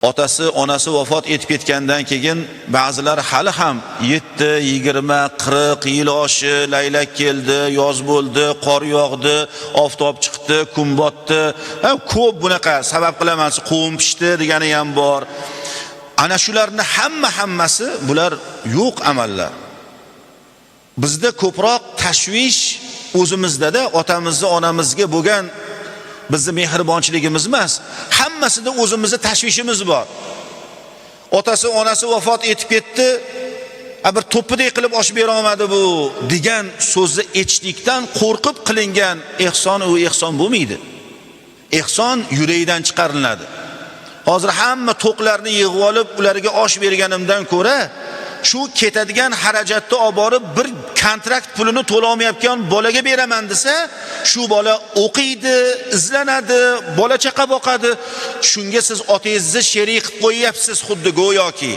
Otasi, onasi vafot etib ketgandan keyin ba'zilar hali ham 7, 20, 40 yil oshi, laylak keldi, yoz bo'ldi, qor yog'di, oftob chiqdi, kun botdi. Ko'p bunaqa sabab qilaman, qovun pishdi degani ham bor. Ana shularni hammasi bular yo'q amallar. Bizda ko'proq tashvish o'zimizdada, otamizni, onamizga bo'lgan bizni mehribonchiligimiz emas, hammasida o'zimizni tashvishimiz bor. Otasi, onasi vafot etib ketdi, bir to'pidek qilib osh bera olmadi bu degan so'zni eshitishlikdan qo'rqib qilingan ehson u ehson bo'lmaydi. Ehson yurakdan chiqariladi. Hozir hamma to'qlarni yig'ib olib ularga osh berganimdan ko'ra shu ketadigan xarajatni olib borib bir kontrakt pulini to'lolmayotgan bolaga beraman desa, shu bola o'qiydi, izlanadi, bola chaqa boqadi. Shunga siz otangizni sherik qilib qo'yyapsiz xuddi go'yoki.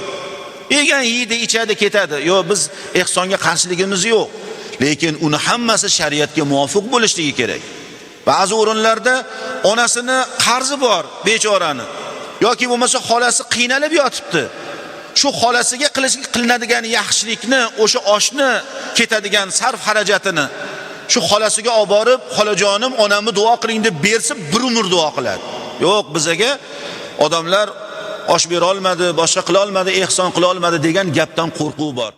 Yegan yeydi, ichadi, ketadi. Yo'q, biz ehsonga qarshiligimiz yo'q. Lekin uni hammasi shariatga muvofiq bo'lishligi kerak. Ba'zi o'rinlarda onasini qarzi bor bechorani, yoki bo'lmasa xolasi qiynalib yotibdi. Shu xolasiga qilinadigan yaxshilikni, o'sha oshni ketadigan sarf xarajatini shu xolasiga olib borib, xolajonim, onamni duo qiling deb bersa, bir umr duo qiladi. Yo'q, bizaga odamlar osh bera olmadi, boshqa qila olmadi, ehson qila olmadi degan gapdan qo'rquv bor.